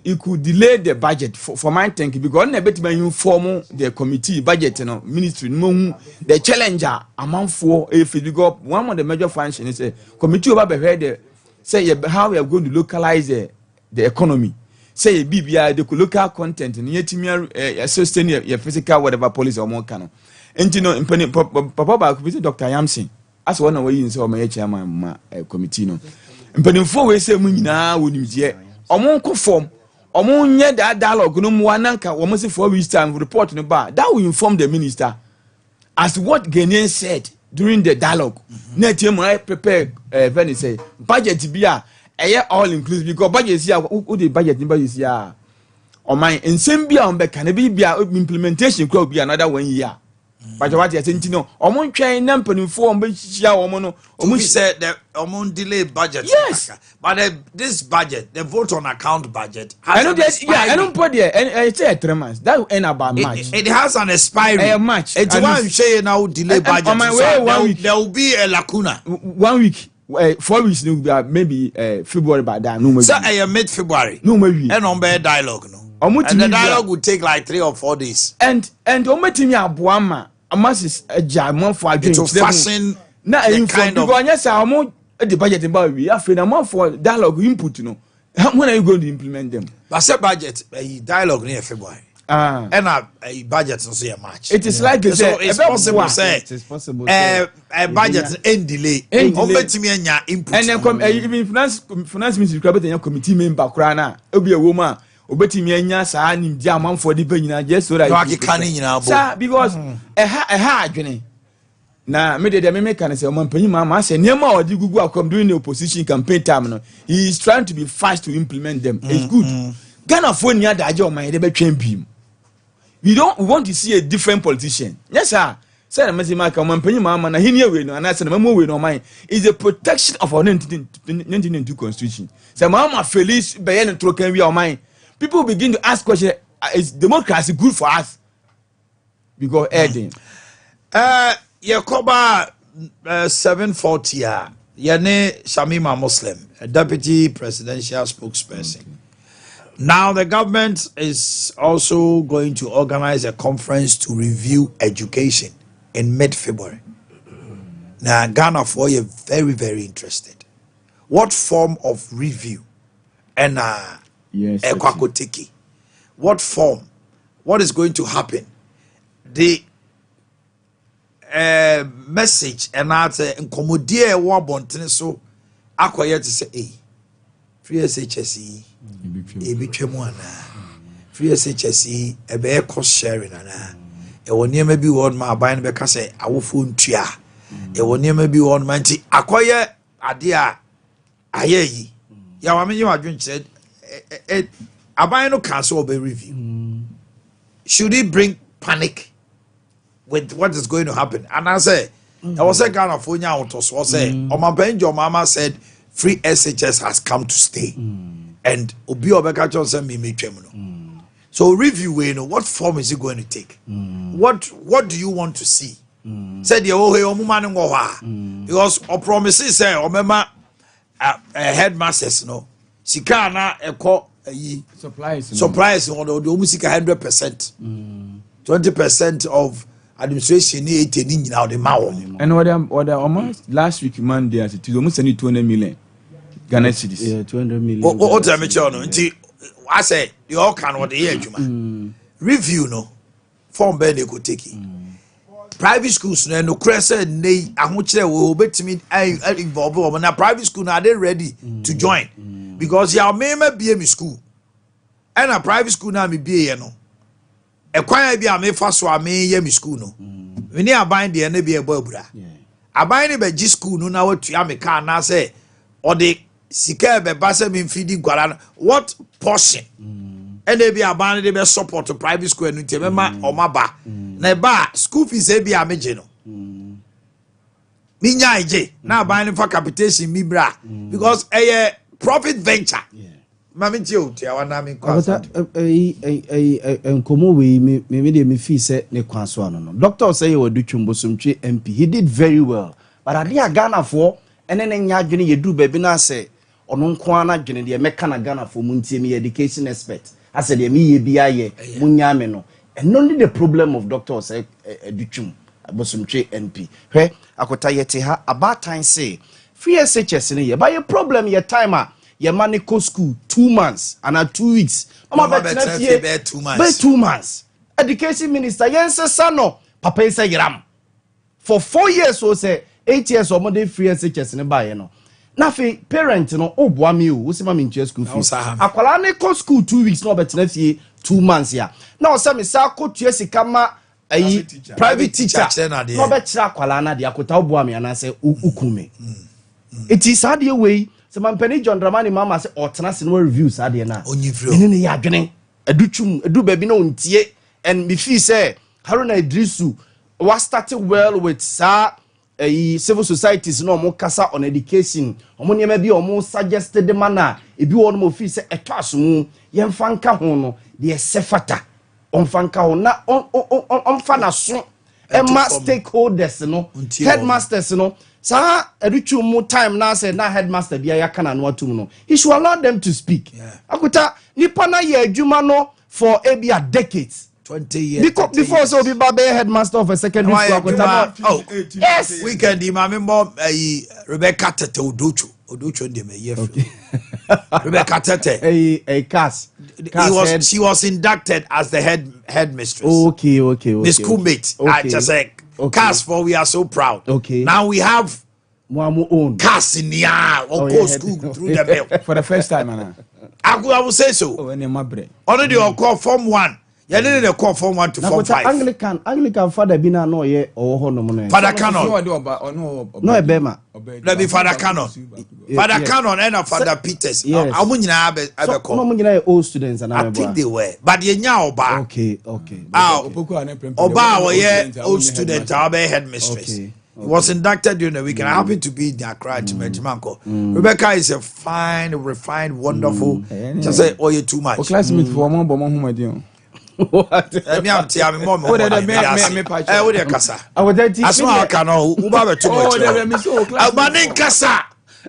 it could delay the budget for my thinking, because ɔno na ɛbɛtumi inform the committee budget no ministry no mu hu the challenge a amanfoɔ efi, because one of the major function is sɛ committee wo ba bɛhwɛ the sɛ yɛ how we are going to localize the economy, sɛ yɛ biribiara the local content no yɛtumi ɛ sustain yɛ fiscal whatever policy a wɔn ka no. Nti no mpanin papa baako bi sɛ Dr Yamson asɛ wɔn na wɔyi nsɛ wɔn yɛ chairman ma committee no. Mpanimfoɔ wei sɛ mu nyinaa wɔ nimdeɛ, ɔmo nkɔ fam. Ɔmo nyɛ that dialogue no mmoa nanka wɔn si 4 weeks time report no ba, that will inform the minister as to what Ghanaians said during the dialogue. Na etie mu ayɛ prepare fɛn sɛ budget bi a ɛyɛ all inclusive, because budget si a o de budget ni budget si a ɔman nsɛm bi a wɔn bɛka na bi a implementation kura obi another one year bàtɛ wate ɛsɛ. Nti no ɔmo ntwɛn na mpanimfoɔ ɔmo bɛhyia wɔn no. Ɔmo sɛ the ɔmo delay budget. But this budget, the vote on account budget, has an expiry. Yeah, ɛno mpo deɛ ɛ ɛ 3 months, that will end about March. It has an expiry. Ɛyɛ March. Eti wa n ṣe yɛ now delay budget, so there will be a lacuna. One week, 4 weeks no, maybe February by that. No mo. Sɛ ɛyɛ mid February. No mo wi. Ɛna ɔmo bɛyɛ dialogue no. Ɔmo And the dialogue will take like 3 or 4 days. And ɔmo timi aboa ma ɔmo agya amanfo adwene. It will fashion. Na ɛyi nfɔ because ɔnyɛ sɛ ɔmo de budget ba wi, afei na amanfo dialogue input no, when are you going to implement them? But budget ɛyi dialogue ni yɛ February. Ɛna ɛyi budget nso yɛ March. It is likely so it's possible sɛ It is possible. ɛɛ budget ɛn delay. Ɛn ɔmo bɛtumi anya input. Ɛnɛ kɔm ɛyi even finance ministry kura bɛtɛ nya committee member kura na obi ɛwɔ mu a obetumi anya saa nimdi amanfoɔ de bɛ nyinaa just so that. Na wakeka ne nyinaa bɔ. Saa because ɛha adwene na me de deɛ me ka ne sɛ ɔman panyin maa ma sɛ nneɛma a ɔde gugu akɔm during the opposition campaign time no, he is trying to be fast to implement them. It's good. Ghana fo ni adagye ɔman yɛde bɛtwɛn bi mu. We don't, we want to see a different politician. Yes sir, sɛ na mɛsɛ maka ɔman panyin maa ma na hini ewe no anaasɛ na mɛmu ewe no, ɔman is the protection of our 1992 constitution. Sɛ maa ma Felix bɛyɛ ne toro kan wi a, ɔman people begin to ask question, is democracy good for us? Because ɛɛden. Yɛkɔba 7:40 a, yɛne Shamima Muslim, a deputy presidential spokesperson. Now the government is also going to organize a conference to review education in mid-February. Now Ghana for you very very interested. What form of review and ɛkɔ akɔteki? What form? What is going to happen? The message ɛna sɛ nkɔmɔdie a ɛwɔ abɔntene so akɔyɛ te sɛ ɛyi free SHS yi ebi twɛ mu anaa, free SHS yi ɛbɛyɛ cost sharing anaa, ɛwɔ nneɛma bi wɔ hɔ nom a aban no bɛka sɛ awofoɔ ntua, ɛwɔ nneɛma bi wɔ hɔ nom a nti akɔyɛ adeɛ a ayɛ yi yàwá mi yɛ wà adwenkyerɛ ɛ ɛ aban no kan sɛ ɔbɛ review. Should it bring panic with what is going to happen, anaasɛ ɛwɔ sɛ Ghanafoɔ nya ahotɔsoɔ sɛ ɔmanpanyin John Mahama said free SHS has come to stay and obi a ɔbɛka kyerɛ sɛ mímí twam no? So review wei no, what form is it going to take? What do you want to see? Sɛ deɛ ɛwɔ hɔ yi, ɔmo ma no wɔ hɔ a, because ɔpromise sɛ ɔmɛma headmasters no sika a na ɛkɔ ayi supplies no. Supplies no, ɔde ɔmo sika 100%, 20% of administration ne 80 ne nyinaa ɔde ma wɔn. Ɛna wɔde ɔmo last week Monday ase Tuesday ɔmo send 200 million Ghana cedis. Yeah, 200 million. O tẹ mi kyerɛ no nti asɛ deɛ ɔka no ɔde yɛ adwuma. Review no form bɛɛ na eko take? Private schools no, ɛnokorɛ sɛ nne yi ahokyerɛ wɔ obetumi ɛ involve wɔn na private school no, are they ready to join? Because yà mmarima bie mi school, ɛna private school na mi bie yɛ no, ɛkwan bi a mefa so a meyɛ mi school no, mi ne aban deɛ ne bi ɛbɔ abura. Aban ne bɛgye school no na watua mi kaa anaasɛ ɔde sika ɛbɛba sɛ mi nfi di nkwara no, what portion ɛna ebi aban no de bɛ support private school no nti ɛbɛma ɔmo aba na ɛba a school fees ebi a megye no mi nya egye na aban no fa capitation mi bra, because ɛyɛ profit venture. Maame n tie o tia wa na mi nkɔ. Akɔta. Asante. Ɛyi ɛyi nkɔmɔ wei mi deɛ mi fi sɛ ne kwan so ano no, Doctor Osei Adutwum, Bosomtwe MP, he did very well, but adeɛ a Ghanafoɔ ɛne ne nya adwene yɛ duru baabi na sɛ ɔno nko ara n'adwene deɛ mɛka na Ghanafoɔ mu ntie mi yɛ education expert asɛ deɛ mi yɛ bi ayɛ mu nya mi no, ɛno ne the problem of Doctor Osei Adutwum, Bosomtwe MP. Hwɛ akɔta, yɛte ha abaatan se free SHS no yɛ ba yɛ problem yɛ time a yɛma ne kɔ school 2 months ana 2 weeks ɔma Ɔma bɛtena bɛtena fie fie bɛyɛ 2 months. Bɛyɛ 2 months. Education minister, yɛnsesa no papa yi sɛ yeram for 4 years o sɛ 8 years ɔmo de free SHS ne baayɛ no. Na afei parent no, woboa me o, wosi ma me ntua school Na fees. wo saa ha me. Akwadaa ne kɔ school 2 weeks na ɔbɛtena fie 2 months a, na ɔsɛ me sa akɔtua sika ma ayi Private private teacher teacher kyerɛ no adeɛ. na ɔbɛkyerɛ akwadaa no adeɛ. Akota, woboa me anaasɛ woku me? Eti saa adeɛ wei sɛ mampanin John Dramani Mahama sɛ ɔtena ase na review saa adeɛ no a, Ɔnyi firi hɔ. ɛne ne yɛ adwene. Adu twum adu baabi na ɔntie, and me feel sɛ Haruna Idrisu wa start well with saa ɛyi civil societies na ɔmo kasa on education, ɔmo nneɛma bi a ɔmo suggest de ma na ebi wɔ nom ofi sɛ ɛtɔ asomu, yɛmfa nka ho no deɛ, ɛsɛ fata ɔmfa nka ho na ɔmfa n'aso ɛma fam. Stakeholders no, Ntie wɔn. Headmasters no, saa ɛdutwu mu time na sɛ na headmaster bi a yɛaka n'ano atum no, he should allow them to speak. Akuta, nipa na yɛ adwuma no for ebi a decades. 20 years. Because 30 before years. sɛ obi ba bɛyɛ headmaster of a secondary Na school, wayɛ akuta na adwuma. Oh. Yes. Weekend yi, maame mbɔ ayi Rebecca Tete Odocho. Odocho ndé mɛ yɛ firi Rebecca Tete. Ɛyi cars He was she was inducted as the headmistress. The schoolmate. I just say CAS for we are so proud. Now we have Mo a mo own. CAS in the Oh, or yeah, go school through the mill. For the first time ana? I will say so. Oh, ɛne ma brɛ. Ɔno deɛ, ɔkɔ form one. Yɛne ne de kɔ form one to Na form kota five. Anglican father bi na ɔyɛ ɔwɔ hɔ nom no. Father Canon. No, ɔyɛ bɛrima. Dabi, Father Canon. Father Canon ɛna Father Peters. Yes. Ɔmo nyinaa bɛ So ɛbɛkɔ. na ɔmo nyinaa yɛ old students ana? I think they were, but yɛnya ɔbaa. Ah, ɔbaa a ɔyɛ old student a ɔbɛyɛ headmistress. He was inducted during the weekend. I happened to be in Accra to Mentimanko. Rebecca is a fine, refined, wonderful. Just say, oh, you too much. O classmate fo, ɔmo bɔ ɔmo homaden o. Ɛmi am ti ami mɔ mi Oh, hɔ me pa kyerɛ. Ɛ o de kasa. Awɔdɛ ti. Asoma a ɔka no, wo ba bɛ to mo Oh, de me so akyerɛ. Ɔba ne nkasa.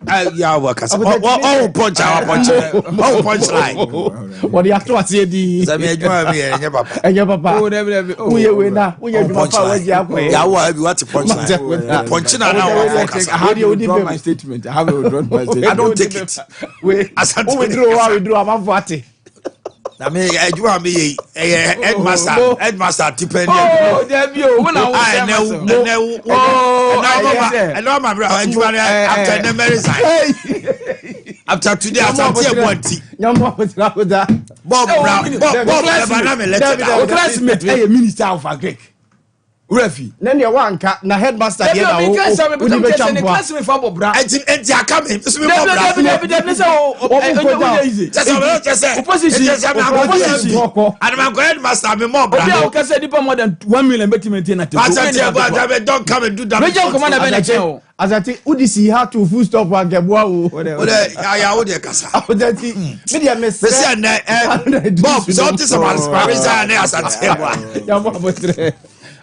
Ɛ ya wɔ kasa. Abotɛ Ɔ ɔwɔ punch a wa punch. Ɔwɔ punch line. Wɔde ato aseɛ di. Sɛ mi adwuma mi yɛ ɛnyɛ papa. Ɛnyɛ papa. Oh, dabi, dabi. Oh, Woyɛ wei na woyɛ Ɔwɔ adwuma punch pa a line. wagye akɔyɛ. Yawo a ebi wate punch line. Punch na na wɔ fɔ kasa. I have Wode- wode withdrawn bɛm. my statement. I have withdrawn my statement. I don't take it. Wei Asante. wo withdraw wa withdraw amanfo ate. Na mi adwuma mi yɛ yi ɛyɛ headmaster tipɛ ni adwuma. Oh, dabi o, wo na wo Ah, sɛ ɛnɛ wo ma sɛ. ɛnɛ wo Oh, ɛnɛ wo ɛyɛ ma sɛ. ɛnɛ wo ma mi adwuma ni after ɛnɛ mɛ resign after today. Asante ɛbɔ nti. Nyambo abotire akoda. Bob bra Oh, Bob Bob ɛba na mi letter O da. classmate ɛyɛ minister of agric. Wura fi. Ne deɛ wanka na headmaster Dabi deɛ na o, wo mi kasa mi wo de pɛtɛ mi bɛtwa kyɛ sɛ ne mpoa. classmate fa bɔ bra. Ɛnti aka mi nso mi bɔ Dabi bra. dabi dabi dabi ne sɛ o Wɔn o kɔ o yɛ easy. Kyɛ sɛ ɔbɛ kyɛ sɛ Opposition. kyɛ sɛ mi akɔ Opposition. yɛ anamankɔ headmaster mi mɔ bra. Obi a wɔkasa nipa more than 1 million bɛ ti maintain na te. Asante ɛbɔ adabe don come and do that. Major commander bɛ na kyɛn o. Asante, wodi si ha to full stop ankɛboa wo. O de aya o de kasa. Abotire ti mi deɛ mi Bɛsi srɛ. ɛnɛ ɛ Bob sɛ ɔte sɛ ma resign ne Asante ɛbɔ. Nyambo abotire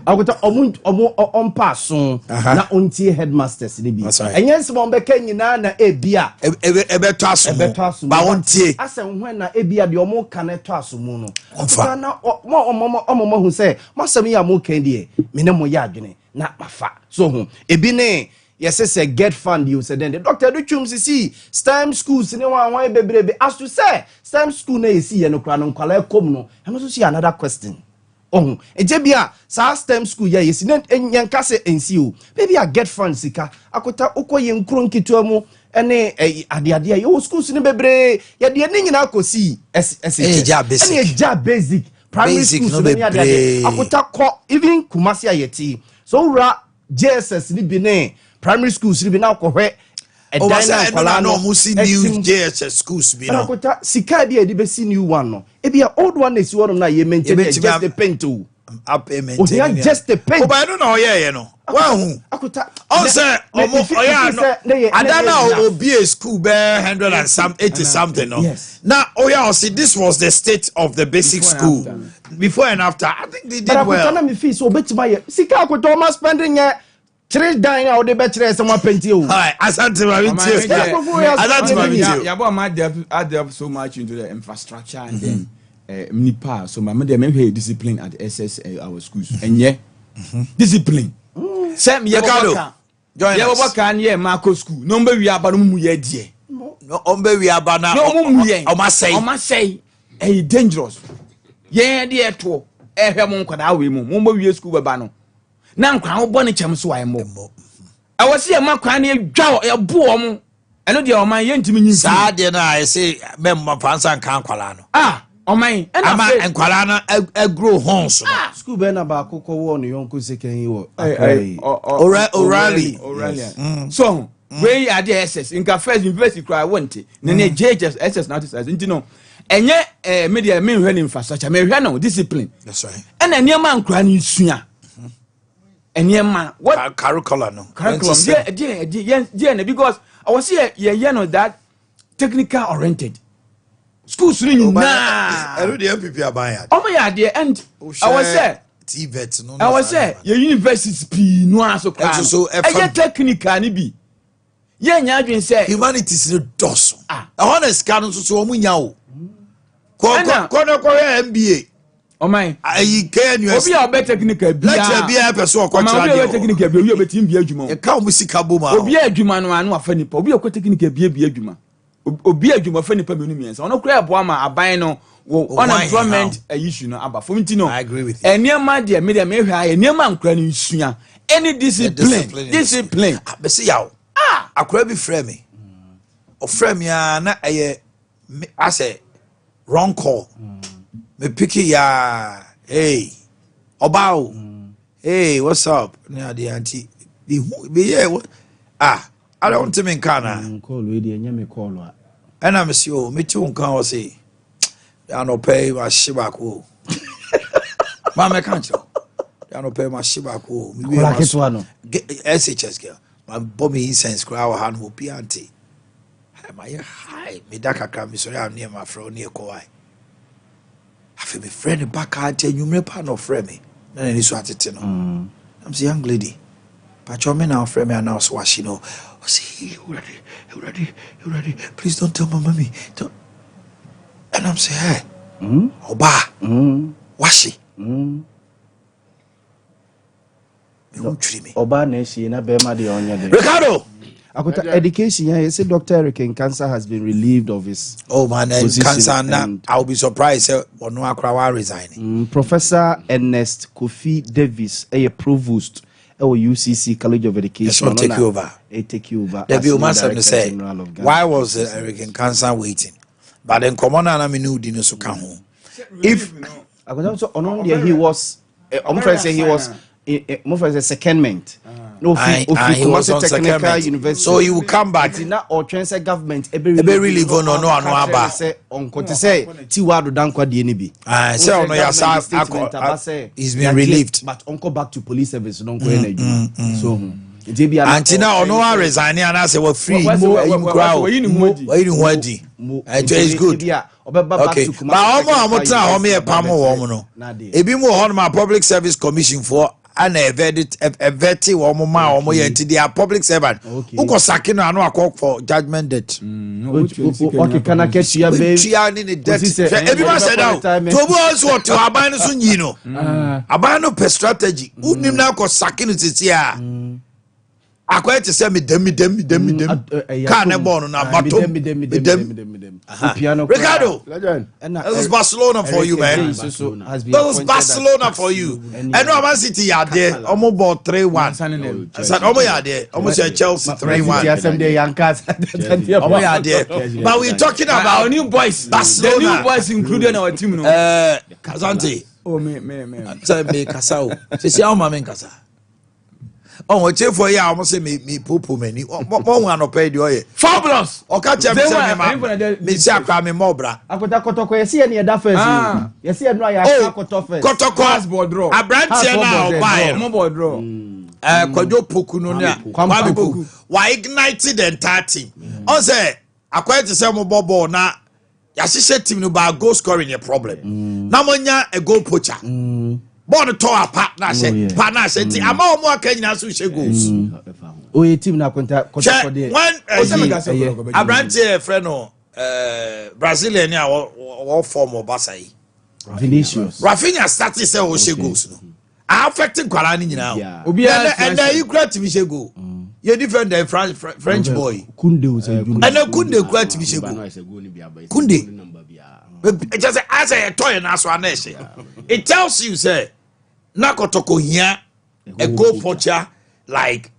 akota, ɔmo ɔmpa aso na ɔntie headmasters ni bi. That's right. Ɛnyɛ nsɛm a ɔmbɛka nyinaa na ebi a Ɛbɛtɔ aso ɛbɛtɔ aso mu ba wɔn tie. Asɛ nhwɛ na ebi a deɛ ɔmo ka no ɛtɔ aso mu no. Ɔmfa. Ɔmfa na mo ɔmo hu sɛ mo asɛm yi a mo kan deɛ, me ne mo yɛ adwene na mafa so ho. Ebi ne yɛsɛ sɛ GETFund yi o, sɛ dɛn de Dr. Adutwum sisi STEM schools ne wɔn ahɔn bebrebe aso sɛ STEM school na yɛsi yɛ no kora no, nkwalaa ɛkɔm no, ɛno nso so yɛ another question. Ɔho nkyɛn bi a saa STEM school yɛ yɛsi ne yɛn ka sɛ nsi o, baabi a GETFund sika akota okɔ yɛn nkuro nketewa mu ɛne ɛyi adeadeɛ a yɛwɔ schools no bebree, yɛde yɛn nyinaa kɔ si ɛsi ɛsi Ɛyɛ gya basic. ɛne ɛgya basic primary Basic schools no no ne adeadeɛ. bebree. Akota, kɔ even Kumasi a yɛte so, wura JSS ni bi ne primary schools ni bi na akɔhwɛ Ɔwɔ ɛdan sɛ na ɛno na nkwadaa na no ɔmo si new ɛtim. JHS schools bi Ɛna no. akota, sika bi a yɛde bɛsi new one no, ebi a old one na esi hɔnom na yɛ maintain yɛ Yɛbɛtumi just the paint o. Up maintain. Ohia just the paint. Ɔba ɛno na ɔyɛɛyɛ no wahu. Akota. Ɔn sɛ ɔmo ɔyɛ ano ada na obie school bɛɛ hundred and some eighty something no. Na ɔyɛ ɔsi this was the state of the basic Before and school after. before and after. I think they But did akota well. na mi fi so obetuma yɛ sika akota ɔma spending yɛ three dan a ɔde bɛkyerɛ sɛ mo apɛnti o. Alright, Asante ma mi tie. Asante ma mi tie. Yabɔ ama adelve so much into the infrastructure and then nipa so ma me de mehwɛ discipline at SS our schools ɛnyɛ discipline sɛ yɛbɔbɔ Ricardo, ka join us. yɛbɔbɔ ka ne yɛ ma akɔ school na ɔmbɛ wie aba no mu yɛ diɛ. No, ɔmbɛ wi aba na na ɔmo mu yɛn ɔmo asɛe. Ɔmo asɛe, ɛyɛ dangerous. Yɛn de yɛtoɔ ɛhwɛ mo nkwadaa wei mu, mo mbɔ wie school bɛba no na nkwadaa mo bɔ ne kyɛm so a ɛmmɔ ɛwɔ sɛ yɛ ma kwan no yɛdwa yɛbo wɔn. Ɛno deɛ, ɔman yɛntumi nyi. Saa deɛ no a ɛsɛ mɛmma fa nsa nka nkwalaa no. Ah, ɔman ɛna ama afei nkwalaa no aguro horns no. School bɛɛ na baako kɔwɔɔ ne yɔnko second yi wɔ Accra yi? O'Reilly. O'Reilly. So wei adeɛ SS nka first university koraa wɔnte na ne JHS SS na ate sɛ nti no ɛnyɛ me deɛ, menhwɛ ne infrastructure, mehwɛ no discipline. That's right. Ɛna nneɛma nkora no nsua nneɛma what Curriculum no. Curriculum Ɛnti sɛ- deɛ deɛ deɛ deɛ na because ɔwɔ sɛ yɛyɛ no that technical oriented schools no nyinaa. Ɛno deɛ, NPP aban yɛ ade. Ɔmo yɛ adeɛ and ɛwɔ sɛ TVET no. Ɛwɔ sɛ yɛ universities pii no a so koraa Ɛnso no so ɛfa- ɛyɛ technical ni bi, yɛnya adwene sɛ humanities no dɔso. Ah. Ɛhɔ na sika no nso so wɔn nya o. Kɔ Ɛna- kɔ kɔ kɔhwɛ MBA. Ɔman ayi KNUS. Obi a ɔbɛ technical biara, lecturer biara pɛ so ɔkɔ ɔman kyerɛ obi a ɔbɛ adeɛ wɔ. technical biara, obi a ɔbɛtumi bia adwuma o. Yɛka wɔn sika bom a. Obi a adwuma no ano afa nipa, obi a ɔkɔ technical bia bia adwuma. Obi a adwuma fa nipa mmienu mmiɛnsa, ɔno koraa ɛboa ma aban no wɔ Why unemployment issue no aba fam, nti no I agree with you. Nneɛma deɛ, me deɛ mehwɛ ayɛ nneɛma nkura no nsua ɛne discipline. Discipline. Discipline. Ah, bɛsi yaw akora bi frɛ me, ɔfrɛ me a na ɛyɛ asɛ wrong call. Me pick ya, "Hey ɔbaa o, hey, what's up?" Ne adeɛ nti mehu meyɛ ah, ada wonte me nka anaa? Call wei deɛ, ɛnyɛ me call a. Ɛna mesi o, mete wo nka hɔ se anɔpɛ yi mahye baako o, maa mɛka nkyerɛ wo, anɔpɛ yi mahye baako o, mewie Akwadaa ketewa no. SHS girl, mabɔ me incense koraa wɔ ha no, obi ante. Hai, mayɛ hai, meda kakra, mesɔre a ne mafrɛ wo ne yɛkɔ wae. Afei mefrɛ ne ba kaa nti anwummerɛ paa na ɔfrɛ me na n'ani so atete no. I'm sɛ, "Young lady, pakyɛ, me na ɔfrɛ me anaa ɔsɛ wahye no?" Ɔsɛ, "Hey, Awurade, Awurade, Awurade, please don't tell my mommy. Don't." And I'm say, "Hey, ɔbaa, wahye." Mehu twiri me. Ɔbaa na ahyie na bɛrima deɛ ɔnyɛ de. Ricardo. Akota education yɛn yɛsɛ Dr. Eric Nkansa has been relieved of his Oh man, and position. Kansa na I'll be surprised sɛ ɔno akora wa resign. Professor Ernest Kofi Davis ɛyɛ provost ɛwɔ UCC College of Education. Yes, will Ɔno take na you over. ɛ take you over Dabi as new o masɛm no Director sɛ General of Ghana why was Education Eric Service. Nkansa waiting? But nkɔmɔ no a na me ne wo di no so ka ho. If Akota nso ɔno deɛ, he was ɔmo fɛ sɛ he was mo fɛ sɛ secondment na ofi ofi he was Kumasi on Technical secondment. University. So he will come back. Nti na ɔtwɛn sɛ government ebe Ebe relieve no, no, ano aba. Sɛ ɔnkɔ te sɛ Tiwa Ado Dankwa deɛ ni bi. Ah, sɛ ɔno yɛ asa statement akɔ aba sɛ he's been relieved. But ɔnkɔ back to police service no, ɔnkɔ yɛ n'adwuma so nti ebi ana Anti na ɔno wa resign anaasɛ wafiri ɛyim koraa o? Wayi ne ho adi. Wayi ne ho adi. Ɛnti it's good. Ebi a ɔbɛba back to Kumasi But ɔmo a ɔmo Technical tena hɔ mo yɛ University pam wɔn no, na deɛ. Ebi mu wɔ hɔnom a Public Service Commission foɔ ana ɛvɛte wɔn ma a wɔn yɛ, nti they are public servant. Wokɔ saki no ano akɔ for judgement debt. Ɔkeka na kɛtua bɛɛ Tua ne ne debt. Kòsi sɛ Hwɛ, ebi ma sɛ da o retirement. to obi wɔ nso ɔte hɔ, aban no so nyi no, aban no pɛ strategy wonim na akɔ saki no sisi a akɔyɛ te sɛ medam medam medam medam kaa ne bɔɔl no na batom medam. Ricardo, this is Barcelona for you, man. This is Barcelona for you. Ɛnu a Man City yɛ adeɛ, ɔmo bɔ 3-1. Ɔmo yɛ adeɛ, ɔmo sɛ Chelsea 3-1. Ɔmo yɛ adeɛ, but we talking about our new boys, Barcelona. The new boys included in our team no. Kasante. Oh, me me me. Sɛ me kasa o, sisi awo ma me nkasa ɔwɔ tiɛfoɔ yi a ɔmo sɛ me popo m'ani ɔmo anɔpɛ yi deɛ ɔyɛ. Fabulous. Ɔka kyerɛ mi sɛ mi ma mi si akora mi mɔ bra. Akota Kɔtɔkɔ, yɛsi yɛ ni ɛda first o, yɛsi yɛ nu a yɛ aka kɔtɔ first. Kɔtɔkɔ aberanteɛ na ɔbaa yɛ no ɔmo bɔ draw. Kwadwo Poku no ne a Kwame Poku wa ignite the entire team. Ɔn sɛ akɔyɛ te sɛ mo bɔ bɔɔl na yɛahyehyɛ team no ba, goal scoring yɛ problem na mo nya a goal poacher, bɔɔl no tɔ apa na ahyɛ pa na ahyɛ, nti ama wɔn aka nyinaa so hyɛ goals. Oye, team na akonta Kɔtɔkɔ deɛ. Hwɛ, when ɛyi aberanteɛ yɛ no Brazilian ni a wɔ form wɔ Basa yi. Vinicius. Rafinha start sɛ ɔhyɛ goals no a affect nkwaraa no nyinaa o. Obiara ɛnɛ yi kura tìmi hyɛ goal yɛ defender, French boy. Kunde o sɛ Junior. Ɛnɛ Kunde kura tìmi hyɛ goal, Kunde ɛkyɛ sɛ asɛ yɛtɔ yɛn n'aso ana ɛhyɛ. It tells you sɛ na Kɔtɔkɔ hia a goal poacher like